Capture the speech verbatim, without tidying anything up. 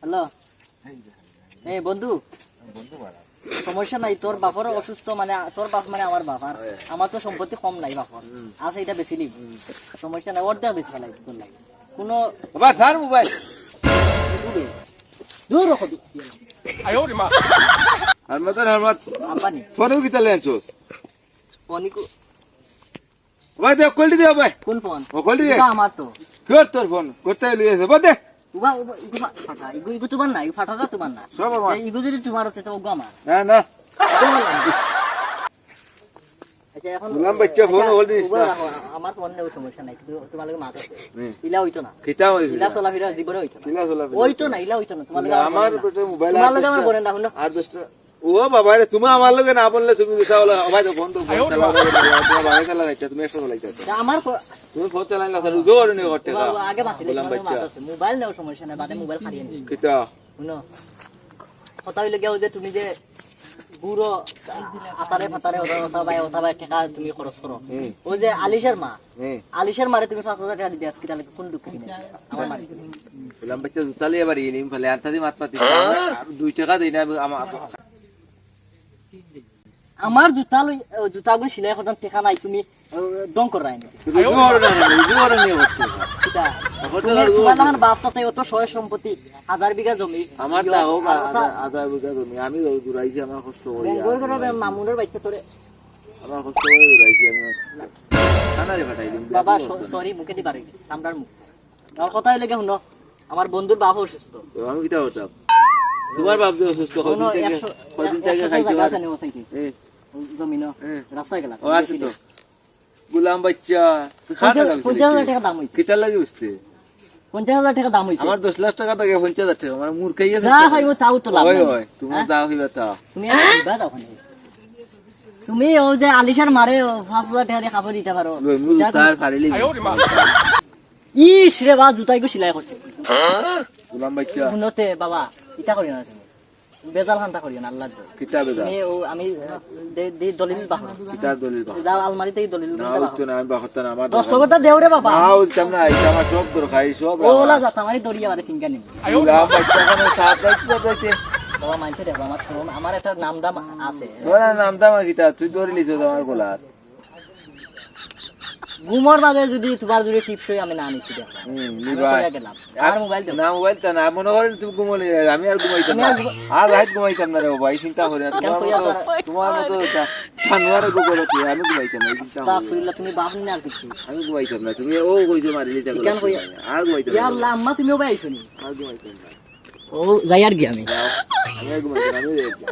হ্যালো। এই বন্ধু, সমস্যা নাই, তোর বাপর অসুস্থ, মানে, তোর বাপ মানে আমার বাপ, আর আমার তো সম্পত্তি কম নাই বাপর। আছে, এটা বেশি নিব। সমস্যা নাই, অর্ধেক বেশি ফেলাই তোর লাগে। কোনো বাবা, স্যার, মোবাইল। দূরে। দূর রাখো, দূর। হারমাত আর হারমাত। আব্বানি। ফোনও কিতা লই আনছস? ফোনই কো- ভাই, দে, কলটি দে, ভাই। কোন ফোন? ও, কলটি দে। এটা আমার তো। কর তোর ফোন, করতে লই আছে, বাদ দে। উবা, উবা, ইগু ফা-, ফাটা, ইগু, ইগু তোমার না, ইগু ফাটাটা তোমার না। সব আমার। এই ইগু যদি তোমার হতে, তো ওগু আমার। না, না। আচ্ছা, এখন, গোলাম বাচ্চা, ফোন আচ্ছা, হল দিস উবা না। রাখো, আমার ফোন নেও, সমস্যা নাই, কিন্তু তোমার লগে মাত আছে। হুম। ইলা হইতো না। কিতা হইছে? ইলা চলাফিরা জীবনে হইতো না। কিলা চলাফিরা হইতো হইতো না? না, ইলা হইতো না। তোমার লগে আমার আমার বলেন না। বেটা মোবাইল তোমার লগে আমার আটটা। বলেন না, শুনো। আর দশটা। ও বাবা রে, তুমি আমার লগে না বললে তুমি মিছা বলো। ও ভাই, তো ফোন তো ফোন চালাও, তোমার বাবা চালা যাইতে, তুমি একশো চালাইতে আছো। তা আমার ফো-, তুমি ফোন চালাই না, স্যার, উজো করে নিয়ে ঘর থেকে। বাবা, আগে বাঁচি, গোলাম তোমার বাচ্চা। মাত আছে। মোবাইল নেও, সমস্যা নাই, বাদে মোবাইল হারিয়ে নিও। কিতা? শুনো, কথা হইলে গিয়া ওই যে তুমি যে বুড়ো আতারে ফাতারে ওটা, ওটা ভাই, ওটা ভাই টাকা তুমি খরচ করো। হুম। ওই যে আলিশের মা, হুম। আলিশের মারে তুমি পাঁচ হাজার টাকা দিতে আজকে, তাহলে কোন দুঃখ কিনে? আমার মারে। গোলাম বাচ্চা জুতা লইয়া বাড়ি নিম ফেলে, আনতাছি মাত পাতি। আমি দুই টাকা দেই না, আমি, আমা-, আমার জুতা লই, ও, জুতাগুলো সিলাই করতাম, টাকা নাই, তুমি, ও, ডং কর রায় না। তুমি জোর না, না, না, জোর নিয়ে করতে। কিতা? এখন তো তুমি আর তোমার জোর লাখান নেই। বাপ তাতে অত সয় সম্পত্তি, হাজার বিঘা জমি। আমার ইয়ো, তা হোক, আর ওটা হাজার, হাজার বিঘা জমি, আমি দৌড়াইছি, আমার কষ্ট করি। বেঙ্গল করে মামুনের বাচ্চা তোরে। আমার কষ্ট করে দৌড়াইছি আমি। থানারে ফাটাই দিম, বাবা, দেখো স-, সরি, মুখে দি বাড়ি, সামরার মুখ। আমার কথা হইলে কি, শুনো, আমার বন্ধুর বাপ অসুস্থ। তো আমি কিতা করতাম? তোমার বাপ যে অসুস্থ, কয়দিন শোনো, থেকে, একশো, কয়দিন থেকে একশো খাইতে জায়গা পারে? আছে নেওয়া চাইতে। এ। জমি না, এ। রাস্তায় গেলাম। ও, আছে তো। গোলাম বাচ্চা, তুই খাট পঞ্চাশ, লাগাবি পঞ্চাশ হাজার ছেলে। টাকা দাম হইছে। কিতার লাগি বুঝতে? পঞ্চাশ হাজার টাকা দাম হইছে। আমার দশ লাখ টাকা থাকে পঞ্চাশ হাজার টাকা, আমার মুরকাই আছে যা তো। হয়, ও তাও তো লাভ ওই, নাই। ওই, তুমি হ্যাঁ? যা হইবা তা। তুমি একটা দিবা দাও ওখানে। তুমি ও যে আলিশার মারে ও পাঁচ হাজার টাকা দিয়ে কাপড় দিতে পারো। লই, মুই তার ফাড়িলি। ইস রে বা, জুতাইগু সিলাই করছে। গোলাম বাচ্চা। হুনতে বাবা, ইতা করিও না তুমি। বেজাল খান্তা করিও না, আল্লাহর দোহাই। কিতা বেজাল? তুমি ও, আমি, দে, দে, দলিল বাহো। কিতা দলিল বাহো? যাও, আলমারি থেকে দলিল না, উঠতে উঠতো বাহো। না, আমি বাহতাম না, আমার দশ দরকার। টাকাটা দেও রে বাবা। না, উঠতাম না, এটা আমার সব দরকার, এই সব ও, ওলা আমার। যা, আমার দড়ি আমার ফিঙ্গার নিবি। গোলাম বাচ্চা, কেন তাপ রাইতে, তাপ রাইতে? বাবা, মানছে দেখো, আমার শোনো, আমার একটা নাম দাম আছে। তোর আর নাম দাম আর কিতা? তুই ধরে লিছস আমার গোলাত। ঘুমর মাঝে যদি তোমার যদি টিপসই আমি না নিছি দেখো। হুম, আমি নিবা। কইয়া গেলাম। আর মোবাইল দেবো। না, মোবাইল তো না, মনে করেন তুমি ঘুমো নেই, আমি আর ঘুমাইতাম তুমি না। আর ঘুমা- আর রাইত ঘুমাইতাম না রে বাবা, এই চিন্তা করি না। কেন তোমার কইয়া মতো, তোরা? তোমার মতো জা-, জানোয়ারে গো করো তুই, আমি ঘুমাইতাম না, এই চিন্তা করি না। আস্তাগফিরুল্লাহ, তুমি বাপ না আর কিছু। আমি ঘুমাইতাম না, তুমি ও কইছো মারি লিতা কেন করো কইয়া? তুমি, আর ঘুমাইতাম ইয়া না। আল্লাহ, আম্মা তুমিও পাইছো নি? আর ঘুমাইতাম না। ও, যাই আর কি আমি। আমি আর ঘুমাইতাম না, আমি যাই আর কি।